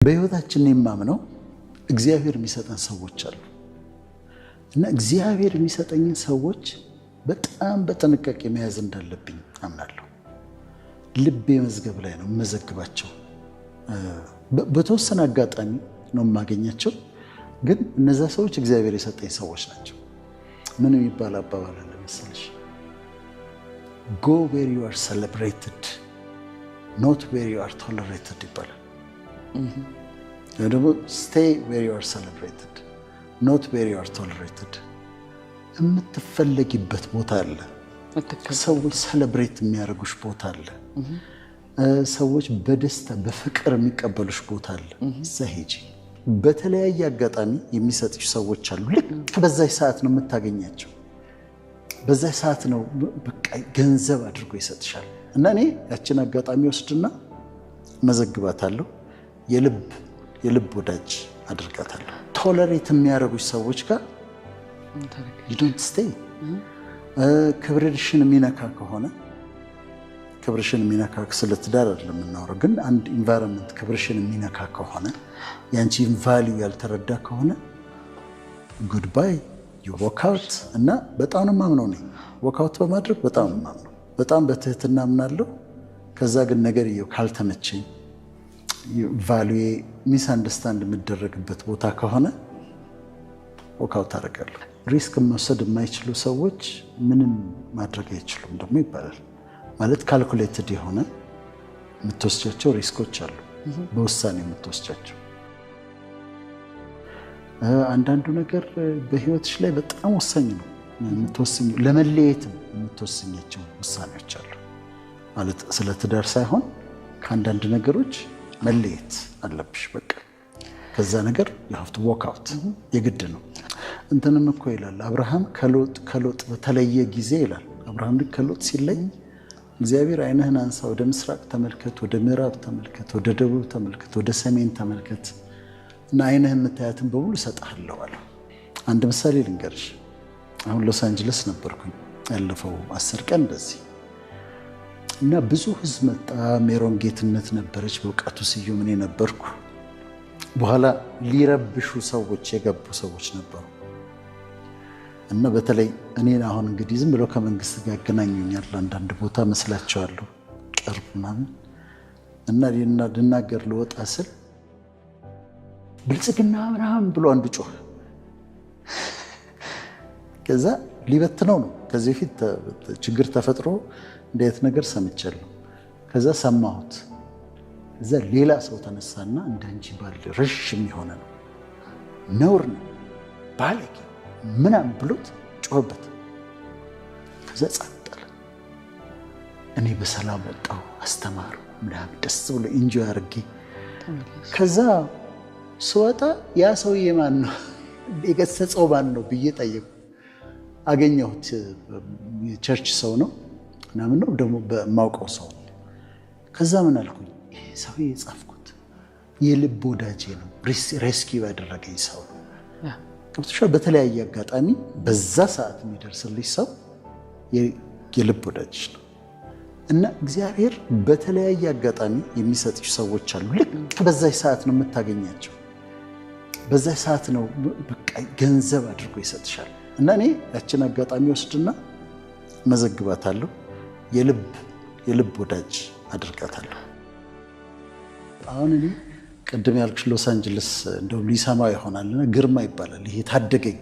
በህይወታችን የማምነው እግዚአብሔር የሚሰጠን ሰዎች አሉ እና እግዚአብሔር የሚሰጠኝን ሰዎች በጣም በጥንቃቄ መያዝ እንዳለብኝ አምናለሁ። ልቤ መዝገብ ላይ ነው የምመዘግባቸው። በተወሰነ አጋጣሚ ነው የማገኛቸው፣ ግን እነዛ ሰዎች እግዚአብሔር የሰጠኝ ሰዎች ናቸው። ምን የሚባል አባባል አለ መሰለሽ? "Go where you are celebrated, not where you are tolerated" ይባላል። ወይ ደግሞ "Stay where you are celebrated, not where you are tolerated"። የምትፈለጊበት ቦታ አለ። ሰዎች celebrate የሚያደርጉሽ ቦታ አለ። ሰዎች በደስታ በፍቅር የሚቀበሉሽ ቦታ አለ። እዛ ሂጂ። በተለያየ አጋጣሚ የሚሰጥሽ ሰዎች አሉ። ልክ በዛች ሰዓት ነው የምታገኛቸው። በዛች ሰዓት ነው በቃ ገንዘብ አድርጎ ይሰጥሻል። እና እኔ ያችን አጋጣሚ ወስድና መዘግባታለሁ። የልብ ወዳጅ አድርጋታለሁ። Tolerate የሚያደርጉሽ ሰዎች ጋር you don't stay። ክብርሽን የሚነካ ከሆነ፣ ክብርሽን የሚነካ፣ ስለ ትዳር አይደለም የምናወራው፣ ግን አንድ environment ክብርሽን የሚነካ ከሆነ፣ ያንቺን value ያልተረዳ ከሆነ goodbye, you walk out። እና በጣም ነው የማምነው፣ እኔ walk out በማድረግ በጣም ነው የማምነው። በጣም በትህትና አምናለሁ። ከዛ ግን ነገርየው ካልተመቸኝ፣ value ዬ misunderstand የምደረግበት ቦታ ከሆነ walk out አደርጋለሁ። Risk መውሰድ የማይችሉ ሰዎች ምንም ማድረግ አይችሉም ደግሞ ይባላል። ማለት calculated የሆነ የምትወስጃቸው risk ኦች አሉ፣ በውሳኔ የምትወስጃቸው። አንዳንዱ ነገር በህይወትሽ ላይ በጣም ወሳኝ ነው። የምትወስኚው ለመለየትም የምትወስኛቸው ውሳኔዎች አሉ። ማለት ስለ ትዳር ሳይሆን ከአንዳንድ ነገሮች መለየት አለብሽ። በቃ ከዛ ነገር you have to walk out፣ የግድ ነው። እንትንም እኮ ይላል፣ አብርሃም ከሎጥ በተለየ ጊዜ ይላል። አብርሃም ልክ ከሎጥ ሲለይ እግዚአብሔር ዓይንህን አንሳ፣ ወደ ምስራቅ ተመልከት፣ ወደ ምዕራብ ተመልከት፣ ወደ ደቡብ ተመልከት፣ ወደ ሰሜን ተመልከት እና ዓይንህ የምታያትን በሙሉ እሰጥሃለሁ አለው። አንድ ምሳሌ ልንገርሽ። አሁን ሎስ አንጀለስ ነበርኩኝ ያለፈው 10 ቀን እንደዚህ እና ብዙ ህዝብ መጣ። ሜሮን ጌትነት ነበረች፣ በእውቀቱ ስዩም፣ እኔ ነበርኩ። በኋላ ሊረብሹ ሰዎች የገቡ ሰዎች ነበሩ እና በተለይ እኔን አሁን እንግዲህ ዝም ብለው ከመንግስት ጋር ያገናኙኛል፣ አንዳንድ ቦታ መስላቸዋለሁ ቅርብ ምናምን፣ እና ልናገር ልወጣ ስል ብልጽግና ምናምን ብሎ አንዱ ጮህ። ከዛ ሊበትነው ነው። ከዚህ በፊት ችግር ተፈጥሮ እንዴት ነገር ሰምቻለሁ። ከዛ ሰማሁት። ከዛ ሌላ ሰው ተነሳና እንዳንቺ ባል ረዥም የሆነ ነው፣ ነውር ነው፣ ባለጌ ምናምን ብሎት ጮኸበት። ከዛ ጸጥ አለ። እኔ በሰላም ወጣሁ፣ አስተማሩ ምናምን ደስ ብሎ enjoy አድርጌ ከዛ ስወጣ ያ ሰውዬ ማን ነው፣ የገሰጸው ማን ነው ብዬ ጠየቁ። አገኘሁት። የ church ሰው ነው ምናምን ነው፣ ደግሞ በማውቀው ሰው ነው። ከዛ ምን አልኩኝ፣ ይሄ ሰውዬ የጻፍኩት የልብ ወዳጄ ነው፣ rescue ያደረገኝ ሰው ነው። ገብቶሻል? በተለያየ አጋጣሚ በዛ ሰዓት የሚደርስልሽ ሰው የልብ ወዳጅሽ ነው። እና እግዚአብሔር በተለያየ አጋጣሚ የሚሰጥሽ ሰዎች አሉ። ልክ በዛች ሰዓት ነው የምታገኛቸው። በዛች ሰዓት ነው በቃ ገንዘብ አድርጎ ይሰጥሻል። እና እኔ ያችን አጋጣሚ ወስድና መዘግባታለሁ። የልብ ወዳጅ አድርጋታለሁ። አሁን እኔ ቅድም ያልኩሽ ሎስ አንጀለስ እንደውም ሊሰማ ይሆናልና ግርማ ይባላል። ይሄ ታደገኝ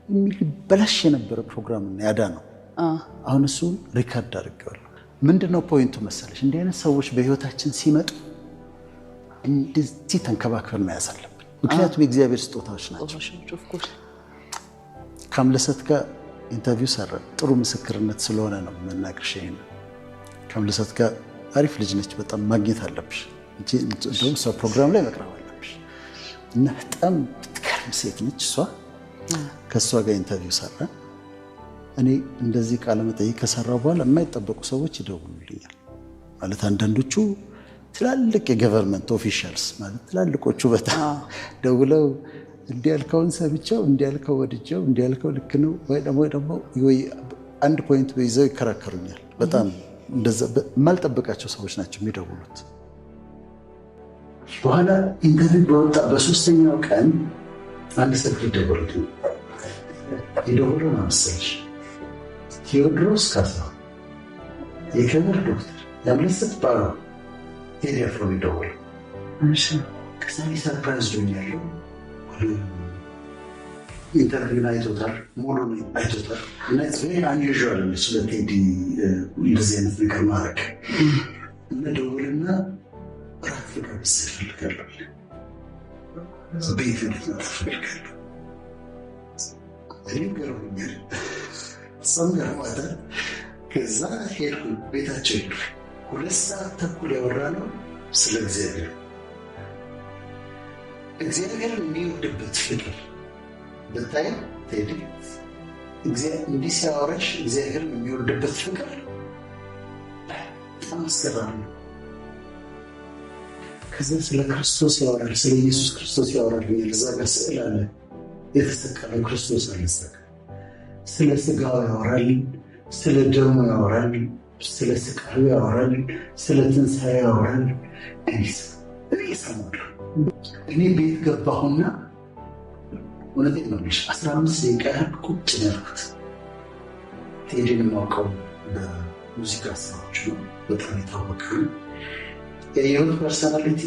የሚል በላሽ የነበረ ፕሮግራም ያዳ ነው። አሁን እሱን record አድርጌዋለሁ። ምንድነው point ኡ መሰለሽ? እንዲህ አይነት ሰዎች በህይወታችን ሲመጡ እንደዚህ ተንከባክበን መያዝ አለብን። ምክንያቱም የእግዚአብሔር ስጦታዎች ናቸው። ከአምለሰት ጋር interview ሰራን። ጥሩ ምስክርነት ስለሆነ ነው መናገርሽ። ይሄን ከአምለሰት ጋር አሪፍ ልጅ ነች፣ በጣም ማግኘት አለብሽ። እንደውም እሷ ፕሮግራም ላይ መቅረብ አለብሽ። እና በጣም ትገርም ሴት ነች እሷ። ከእሷ ጋር interview ሰራን። እኔ እንደዚህ ቃለ መጠይቅ ከሰራው በኋላ የማይጠበቁ ሰዎች ይደውሉልኛል። ማለት አንዳንዶቹ ትላልቅ የ government officials፣ ማለት ትላልቆቹ በጣም ደውለው እንዲህ ያልከውን ሰምቼው፣ እንዲህ ያልከው ወድጄው፣ እንዲህ ያልከው ልክ ነው ወይ ደግሞ ወይ አንድ point ይዘው ይከራከሩኛል። በጣም እንደዛ የማልጠብቃቸው ሰዎች ናቸው የሚደውሉት። በኋላ interview በወጣ በሶስተኛው ቀን አንድ ስልክ ይደወልልኝ። የደወለው መሰለሽ ቴዎድሮስ ካሳሁን የክብር ዶክተር የአምለሰት ባሏ ቴዲ አፍሮ የደወለው። ከዛ surprise ሆኛለሁ። Interview ን አይቶታል፣ ሙሉን አይቶታል። እና very unusual ስለ ቴዲ እንደዚህ አይነት ነገር ማድረግ። እና ደውልና እራት ልጋብዝህ እፈልጋለሁ፣ ቤት እንድትመጣ እፈልጋለሁ። እኔም ገርሞኛል፣ እሷም ገርሟታል። ከዛ ሄድኩ፣ ቤታቸው ሄድኩ። 2 ሰዓት ተኩል ያወራነው ስለ እግዚአብሔር፣ እግዚአብሔርን የሚወድበት ፍቅር ብታይ ቴዲ፣ እንዲህ ሲያወራሽ እግዚአብሔርን የሚወድበት ፍቅር በጣም አስገራሚ ነው። ከዛ ስለ ክርስቶስ ያወራል፣ ስለ ኢየሱስ ክርስቶስ ያወራልኛል። እዛ ጋር ስዕል አለ፣ የተሰቀለው ክርስቶስ አለ እዛ ጋር። ስለ ስጋው ያወራል፣ ስለ ደሙ ያወራል፣ ስለ ስቃዩ ያወራል፣ ስለ ትንሣኤ ያወራል። እኔ እሰማለሁ። እኔ ቤት ገባሁና እውነቴን ነው የምልሽ 15 ደቂቃ ያህል ቁጭ ነው ያልኩት። ቴዲን የማውቀው በሙዚቃ ስራዎች ነው፣ በጣም የታወቀ ነው። ያየሁት personality፣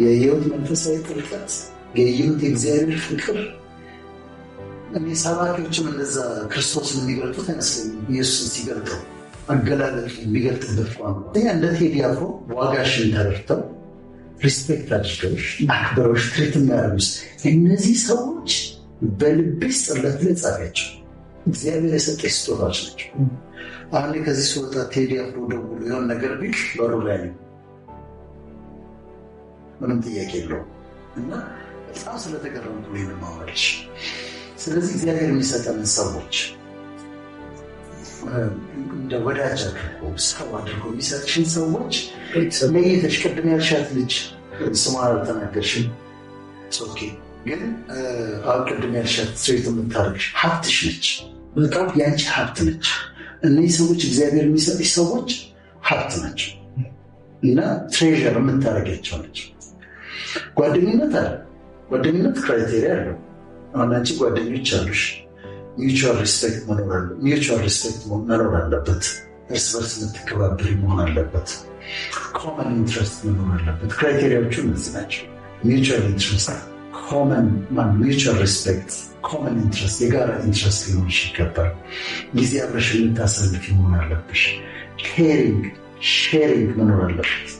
ያየሁት መንፈሳዊ ጥልቀት፣ ያየሁት የእግዚአብሔር ፍቅር፣ እኔ ሰባኪዎችም እንደዛ ክርስቶስን የሚገልጡት አይመስለኝም። ኢየሱስን ሲገልጠው አገላለጥ የሚገልጥበት ቋንቋ፣ እንደ ቴዲ አፍሮ ዋጋሽን ተረድተው respect አድርገውሽ አክብረውሽ treat የሚያደርጉሽ እነዚህ ሰዎች በልብሽ ጽላት ላይ ጻፊያቸው። እግዚአብሔር የሰጠሽ ስጦታዎች ናቸው። አሁን ከዚህ ስወጣ ቴዲ አፍሮ ደውሎ የሆነ ነገር ቢል በሩ ላይ ነው፣ ምንም ጥያቄ የለውም። እና በጣም ስለተገረምኩ ነው የማወራልሽ። ስለዚህ እግዚአብሔር የሚሰጠንን ሰዎች፣ እንደ ወዳጅ አድርጎ ሰው አድርጎ የሚሰጥሽን ሰዎች ለይተሽ፣ ቅድም ያልሻት ልጅ ስሟን አልተናገርሽም፣ okay። ግን አሁን ቅድም ያልሻት treat የምታደርግሽ ሀብትሽ ነች፣ በጣም ያንቺ ሀብት ነች። እነዚህ ሰዎች እግዚአብሔር የሚሰጥሽ ሰዎች ሀብት ናቸው እና treasure የምታደርጊያቸው ናቸው። ጓደኝነት አለ። ጓደኝነት criteria አለው። አሁን አንቺ ጓደኞች አሉሽ። Mutual respect መኖር አለበት። እርስ በርስ የምትከባበሪ መሆን አለበት። Common interest መኖር አለበት። Criteria ዎቹ እነዚህ ናቸው። Mutual interest፣ common mutual respect፣ common interest፣ የጋራ interest ሊኖርሽ ይገባል። ጊዜ አብረሽ የምታሳልፊ መሆን አለብሽ። Caring፣ sharing መኖር አለበት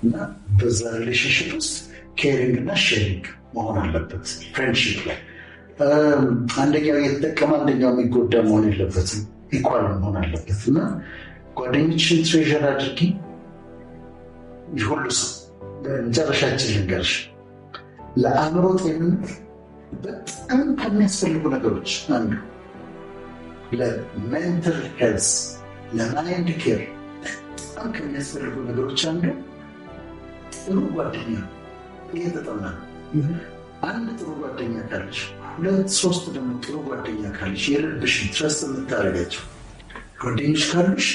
እና በዛ relationship ውስጥ caring እና sharing መሆን አለበት። Friendship ላይ አንደኛው እየተጠቀመ አንደኛው የሚጎዳ መሆን የለበትም። Equal መሆን አለበት እና ጓደኞችን treasure አድርጊ። ሁሉ ሰው መጨረሻችን ልንገርሽ፣ ለአእምሮ ጤንነት በጣም ከሚያስፈልጉ ነገሮች አንዱ፣ ለ mental health፣ ለ mind care በጣም ከሚያስፈልጉ ነገሮች አንዱ ጥሩ ጓደኛ ነው። ይሄ ተጠና ነው። አንድ ጥሩ ጓደኛ ካለሽ፣ ሁለት ሶስት ደግሞ ጥሩ ጓደኛ ካለሽ፣ የልብሽን trust የምታደርጋቸው ጓደኞች ካሉሽ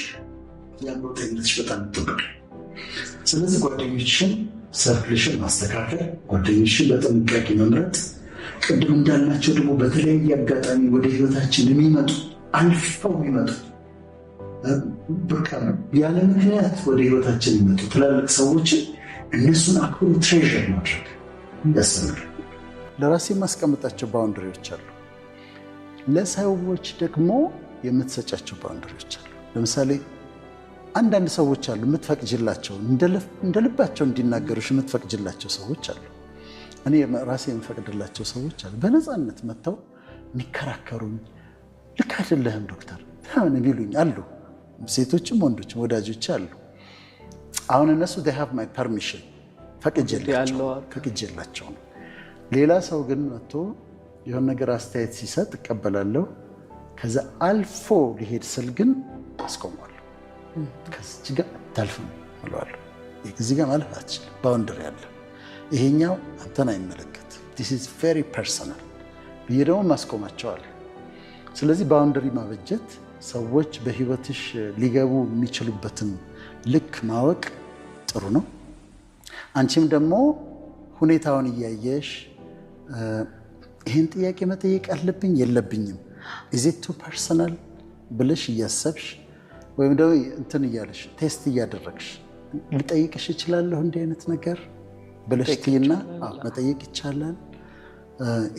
የአእምሮ ጤንነትሽ በጣም ይጠበቃል። ስለዚህ ጓደኞችሽን፣ circle ሽን ማስተካከል፣ ጓደኞችሽን በጥንቃቄ መምረጥ፣ ቅድም እንዳልናቸው ደግሞ በተለያየ አጋጣሚ ወደ ህይወታችን የሚመጡ፣ አልፈው የሚመጡ፣ በቃ ያለ ምክንያት ወደ ህይወታችን የሚመጡ ትላልቅ ሰዎችን እነሱን አክብሮ treasure ማድረግ ያስፈልጋል። ለራሴ የማስቀምጣቸው boundary ዎች አሉ። ለሰዎች ደግሞ የምትሰጫቸው boundary ዎች አሉ። ለምሳሌ አንዳንድ ሰዎች አሉ የምትፈቅጅላቸው፣ እንደ ልባቸው እንዲናገሩሽ የምትፈቅጅላቸው ሰዎች አሉ። እኔ ራሴ የምፈቅድላቸው ሰዎች አሉ። በነፃነት መጥተው የሚከራከሩኝ፣ ልክ አይደለህም ዶክተር ምናምን የሚሉኝ አሉ። ሴቶችም ወንዶችም ወዳጆች አሉ። አሁን እነሱ they have my permission፣ ፈቅጄላቸው ነው። ሌላ ሰው ግን መጥቶ የሆነ ነገር አስተያየት ሲሰጥ እቀበላለሁ። ከዛ አልፎ ሊሄድ ስል ግን አስቆመዋለሁ። ከዚች ጋር አታልፍም እለዋለሁ። እዚህ ጋር ማለፍ አትችልም፣ boundary አለ። ይሄኛው አንተን አይመለከትም። This is very personal ብዬ ደግሞ ማስቆማቸዋለሁ። ስለዚህ boundary ማበጀት፣ ሰዎች በህይወትሽ ሊገቡ የሚችሉበትን ልክ ማወቅ ጥሩ ነው። አንቺም ደግሞ ሁኔታውን እያየሽ ይህን ጥያቄ መጠየቅ አለብኝ የለብኝም፣ is it too personal ብለሽ እያሰብሽ ወይም ደግሞ እንትን እያለሽ test እያደረግሽ፣ ልጠይቅሽ እችላለሁ እንዲህ አይነት ነገር ብለሽ ትይና መጠየቅ ይቻላል፣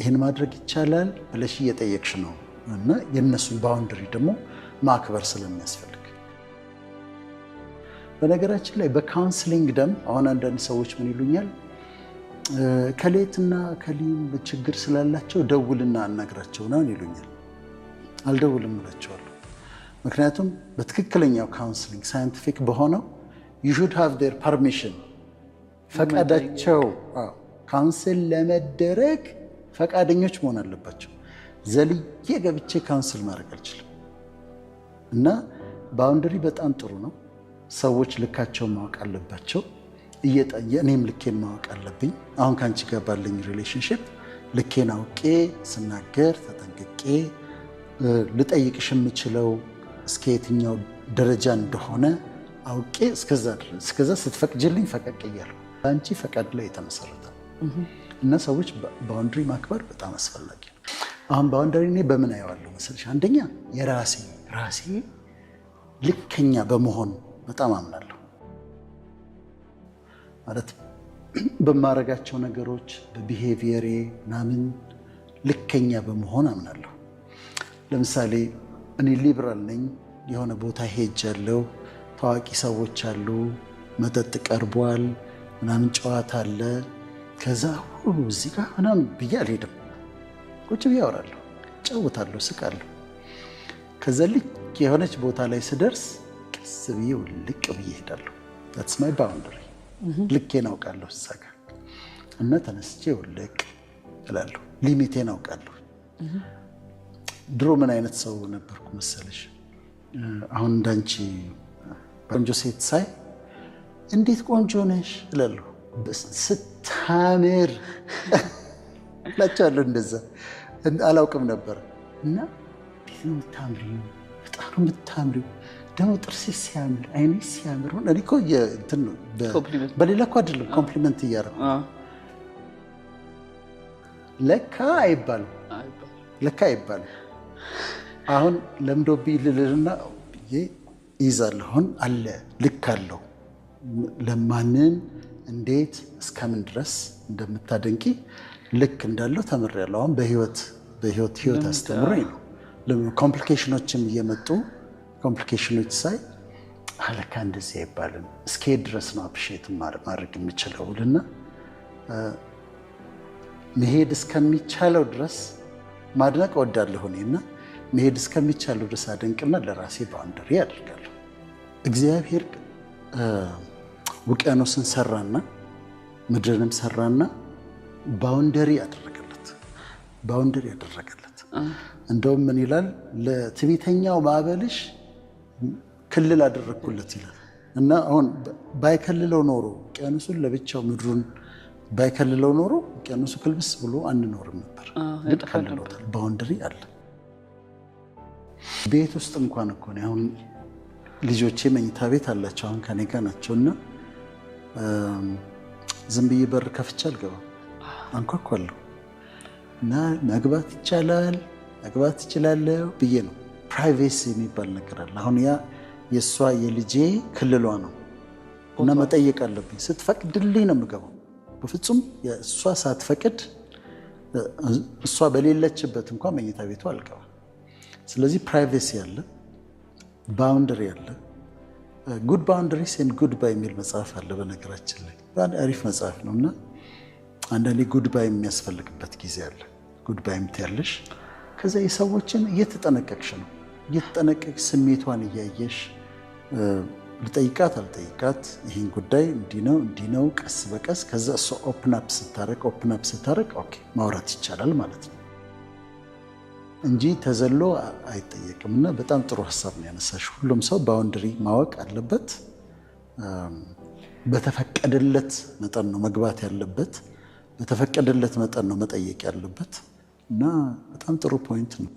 ይህን ማድረግ ይቻላል ብለሽ እየጠየቅሽ ነው። እና የእነሱን boundary ደግሞ ማክበር ስለሚያስፈልግ። በነገራችን ላይ በ counseling ደም አሁን አንዳንድ ሰዎች ምን ይሉኛል፣ ከሌትና ከሊም ችግር ስላላቸው ደውልና አናግራቸው ምናምን ይሉኛል። አልደውልም እላቸዋለሁ። ምክንያቱም በትክክለኛው counseling፣ scientific በሆነው you should have their permission፣ ፈቃዳቸው፣ counsel ለመደረግ ፈቃደኞች መሆን አለባቸው። ዘልዬ ገብቼ counsel ማድረግ አልችልም። እና boundary በጣም ጥሩ ነው። ሰዎች ልካቸውን ማወቅ አለባቸው። እኔም ልኬን ማወቅ አለብኝ። አሁን ከአንቺ ጋር ባለኝ relationship ልኬን አውቄ ስናገር ተጠንቅቄ፣ ልጠይቅሽ የምችለው እስከ የትኛው ደረጃ እንደሆነ አውቄ እስከዛ ስትፈቅጅልኝ ፈቀቅ እያልኩ፣ በአንቺ ፈቃድ ላይ የተመሰረተ ነው። እና ሰዎች boundary ማክበር በጣም አስፈላጊ ነው። አሁን boundary እኔ በምን አየዋለሁ መሰለሽ? አንደኛ የራሴ ራሴ ልከኛ በመሆን በጣም አምናለሁ። ማለት በማረጋቸው ነገሮች፣ በ behavior ኤ ምናምን ልከኛ በመሆን አምናለሁ። ለምሳሌ እኔ ሊብራል ነኝ። የሆነ ቦታ ሄጃለሁ፣ ታዋቂ ሰዎች አሉ፣ መጠጥ ቀርቧል፣ ምናምን ጨዋታ አለ። ከዛ እዚህ ጋር ምናምን ብዬ አልሄድም። ቁጭ ብዬ አወራለሁ፣ እጫወታለሁ፣ ስቃለሁ። ከዛ ልክ የሆነች ቦታ ላይ ስደርስ ቀስ ብዬ ውልቅ ብዬ እሄዳለሁ። That's my boundary። ልኬን አውቃለሁ እዛ ጋር እና ተነስቼ ውልቅ እላለሁ። Limit ኤን አውቃለሁ። ድሮ ምን አይነት ሰው ነበርኩ መሰለሽ? አሁን እንዳንቺ ቆንጆ ሴት ሳይ እንዴት ቆንጆ ነሽ እላለሁ። ስታምር እላቸዋለሁ። እንደዛ አላውቅም ነበር እና እንዴት ነው የምታምሪው? በጣም ነው የምታምሪው። ደግሞ ጥርስሽ ሲያምር፣ አይንሽ ሲያምር። እኔ እኮ እንትን ነው፣ በሌላ እኮ አይደለም፣ compliment እያደረኩ። ለካ አይባልም፣ ለካ አይባልም። አሁን ለምዶብኝ ልልልና ብዬ ይይዛለሁ። አሁን አለ፣ ልክ አለው። ለማንን እንዴት እስከምን ድረስ እንደምታደንቂ ልክ እንዳለው ተምሬያለሁ። አሁን በህይወት ህይወት አስተምሮኝ ነው። Complication ኦችም እየመጡ complication ኦች ሳይ ለካ እንደዚህ አይባልም፣ እስከ ድረስ ነው appreciate ማድረግ የምችለው ልና መሄድ እስከሚቻለው ድረስ ማድነቅ እወዳለሁ እኔ። እና መሄድ እስከሚቻለው ድረስ አደንቅና ለራሴ boundary አደርጋለሁ። እግዚአብሔር ውቅያኖስን ሰራና ምድርንም ሰራና boundary አደረገለት። Boundary አደረገለት። እንደውም ምን ይላል? ለትዕቢተኛው ማዕበልሽ ክልል አደረግኩለት ይላል። እና አሁን ባይከልለው ኖሮ ውቅያኖሱን ለብቻው ምድሩን ባይከልለው ኖሮ ውቅያኖሱ ክልብስ ብሎ አንኖርም ነበር። ግን ከልሎታል። Boundary አለ። ቤት ውስጥ እንኳን እኮ ነው፣ አሁን ልጆቼ መኝታ ቤት አላቸው። አሁን ከኔ ጋር ናቸው እና ዝም ብዬ በር ከፍቼ አልገባም። አንኳኳለሁ እና መግባት ይቻላል፣ መግባት እችላለሁ ብዬ ነው። Privacy የሚባል ነገር አለ። አሁን ያ የእሷ የልጄ ክልሏ ነው እና መጠየቅ አለብኝ። ስትፈቅድልኝ ነው የምገባው። በፍጹም እሷ ሳትፈቅድ፣ እሷ በሌለችበት እንኳን መኝታ ቤቱ አልገባም። ስለዚህ privacy አለ፣ boundary አለ። Good Boundaries and Goodbye የሚል መጽሐፍ አለ። በነገራችን ላይ አሪፍ መጽሐፍ ነው እና አንዳንዴ goodbye የሚያስፈልግበት ጊዜ አለ። Goodbye ምትያለሽ። ከዛ የሰዎችን እየተጠነቀቅሽ ነው፣ እየተጠነቀቅሽ ስሜቷን እያየሽ ልጠይቃት አልጠይቃት ይህን ጉዳይ፣ እንዲህ ነው እንዲህ ነው፣ ቀስ በቀስ። ከዛ እሷ open up ስታረግ okay ማውራት ይቻላል ማለት ነው እንጂ ተዘሎ አይጠየቅም። እና በጣም ጥሩ ሀሳብ ነው ያነሳሽ። ሁሉም ሰው boundary ማወቅ አለበት። በተፈቀደለት መጠን ነው መግባት ያለበት፣ በተፈቀደለት መጠን ነው መጠየቅ ያለበት እና በጣም ጥሩ point ነው።